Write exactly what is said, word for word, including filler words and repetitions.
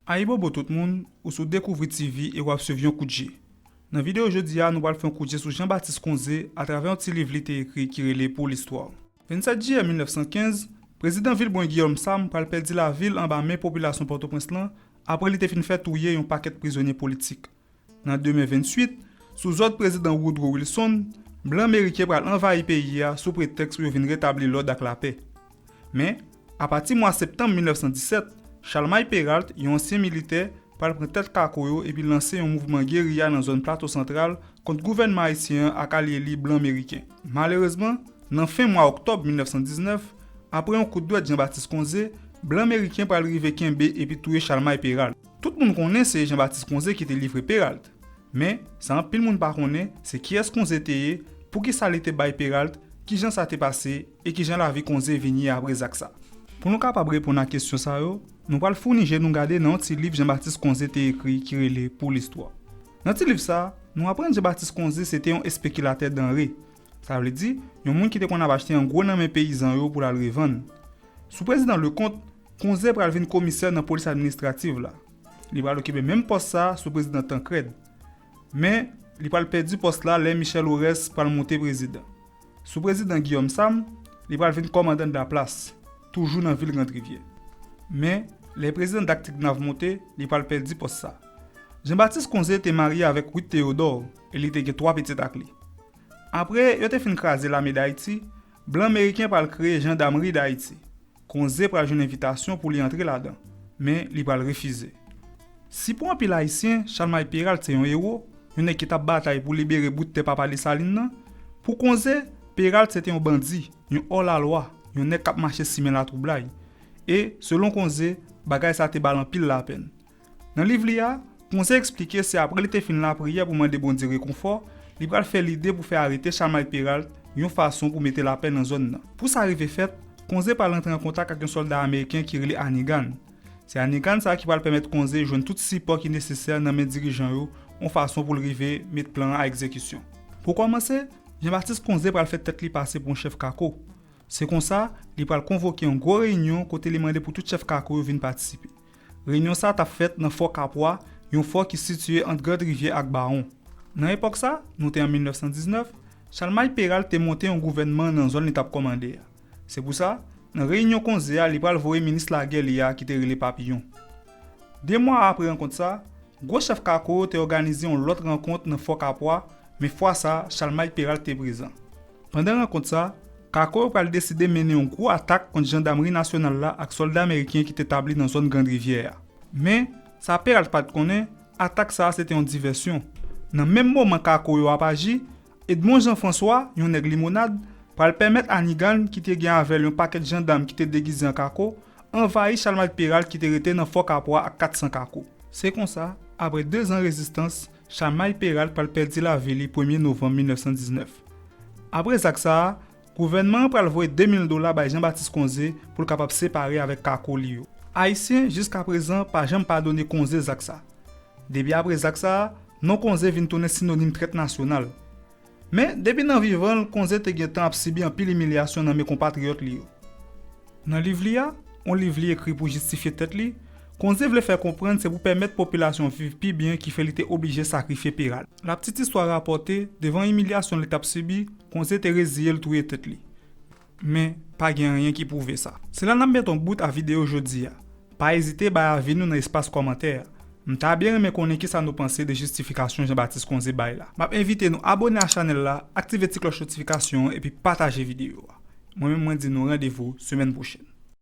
Ayibobo tout moun, ou sou Dekouvri T V e w ap swiv Yon Kout Je. Nan videyo jodi a, nou pral fè yon kout je sou Jean Baptiste Conzé atravè yon ti liv li te ekri ki rele Pou Listwa. Vennsèt jiyè mil nèf san kenz, prezidan Vilbrun Guillaume Sam pral pèdi lavi l anba men popilasyon Pòtoprens lan apre li te fin fè touye yon pakèt prizonye politik. Nan de me venntuit, sou zòd prezidan Woodrow Wilson, blan meriken pral anvayi peyi a sou pretèks pou yo vin retabli lòd ak lapè. Men, apati mwa septanm mil nèf san disèt, Chalmay Peralt, yon ansyen militè, pral pran tèt kako yo epi lanse yon mouvman geriya nan zòn Plato Santral kont gouvènman ayisyen an ak alye li blan meriken. Malerezman, nan fen mwa òktòb mil nèf san diznèf, apre yon kout dwèt Jean Baptiste Conzé, blan meriken pral rive kenbe epi touye Chalmay Peralt. Tout moun konnen se Jean Baptiste Conzé ki te livre Peralt. Men, sa anpil moun pa konnen, se kiyès Conzé te ye, poukisa li te bay Peralt, kijan sa te pase, e kijan lavi Conzé vin ye apre zak sa. Pou nou kapab reponn a kesyon sa yo, nou pral founi je nou gade nan yon ti liv Jean Baptiste Conzé te ekri ki rele Pou Listwa. Nan ti liv sa, nou aprann Jean Baptiste Conzé se te yon espekilatè danre. Sa vle di, yon moun ki te konn ap achte an gwo nan men peyizan yo pou l al revann. Sou prezidan Leconte, Conzé pral vin komisè nan polis administrativ la. Li pral okipe menm pòs sa sou prezidan Tancrède. Men, li pral pèdi pòs la lè Michel Aurès pral monte prezidan. Sou prezidan Guillaume Sam, li pral vin kòmandan de la plas, toujou nan vil Grande Rivière. Men, lè prezidan Dak Tignav monte, li pral pèdi pòs sa. Jean Baptiste Conzé te marye avèk Ruth Théodore e li te gen twa pitit ak li. Apre yo te fin kraze Lame Dayiti, blan meriken pral kreye Jandamri Dayiti. Conzé pral jwenn envitasyon pou li antre ladan, men li pral refize. Si pou anpil Ayisyen, Chalmay Peralt se yon ewo, yon nèg ki t ap batay pou libere bout tè papa Desalin nan, pou Conzé, Peralt se te yon bandi, yon òlalwa, yon nèg k ap mache simen latwoublay. E, selon Conzé, bagay sa te ba l anpil lapèn. Nan liv li a, Conzé eksplike se apre li te fin lapriyè pou mande Bondye rekonfò, li pral fè lide pou fè arete Chalmay Peralt yon fason pou mete lapè nan zòn nan. Pou sa rive fèt, Conzé pral rantre an kontak ak yon sòlda ameriken ki rele Hannigan. Se Hannigan sa ki pral pèmèt Conzé jwenn tout sipò ki nesesè nan men dirijan yo, yon fason pou l rive met plan an a egzekisyon. Pou kòmanse, Jean Baptiste Conzé pral fè tèt li pase pou yon chèf kako. Se konsa, li pral konvoke yon gwo reyinyon kote li mande pou tout chèf kako yo vin patisipe. Reyinyon sa t ap fèt nan Fò Kapwa, yon fò ki sitiye ant Grand Rivyè ak Bawon. Nan epòk sa, nou te an mil nèf san diznèf, Chalmay Peralt te monte yon gouvènman nan zòn li t ap kòmande a. Se pou sa, nan reyinyon Conzé a, li pral voye minis lagè li a ki te rele Papillon. De mwa apre rankont sa, gwo chèf kako yo te òganize yon lòt rankont nan Fò Kapwa, men fwa sa, Chalmay Peralt te prezan. Pandan rankont sa, kako yo pral deside mennen yon gwo atak kont jandamri nasyonal la ak sòlda ameriken ki te tabli nan zòn Grand Rivyè a. Men, sa Peralt pa t konnen, atak sa a se te yon divèsyon. Nan menm moman kako yo ap aji, Edmond Jean François, yon nèg Limonad, pral pèmèt Hannigan, ki te gen avè l yon pakèt jandam ki te degize an kako, anvayi Chalmay Peralt ki te rete nan Fò Kapwa ak kat san kako. Se konsa, apre de zan rezistans, Chalmay Peralt pral pèdi lavi li premye novanm mil nèf san diznèf. Apre zak sa a, gouvènman an pral voye de mil dola bay Jean Baptiste Conzé pou l kapab separe avèk kako li yo. Ayisyen, jiskaprezan, pa janm padone Conzé zak sa. Depi apre zak sa a, non Conzé vin tounen sinonim trèt nasyonal. Men, depi nan vivan l, Conzé te gentan ap sibi anpil imilyasyon nan men konpatriyòt li yo. Nan liv li a, yon liv li ekri pou jistifye tèt li, Conzé vle fè konprann se pou pèmèt popilasyon viv pi byen ki fè li te oblije sakrifye Peralt. Laptitistwa rapòte, devan imilyasyon li t ap sibi, Conzé te reziye l touye tèt li. Men, pa gen anyen ki pwouve sa. Se la n ap met yon bout a videyo jodi a. Pa ezite bay avi nou nan espas kòmantè a. M ta byen renmen konnen kisa nou panse de jistifikasyon Jean Baptiste Conzé bay la. M ap envite nou abone a chanèl la, aktive ti klòch notifikasyon an epi pataje videyo a. Mwen menm mwen di nou randevou semèn pwochèn.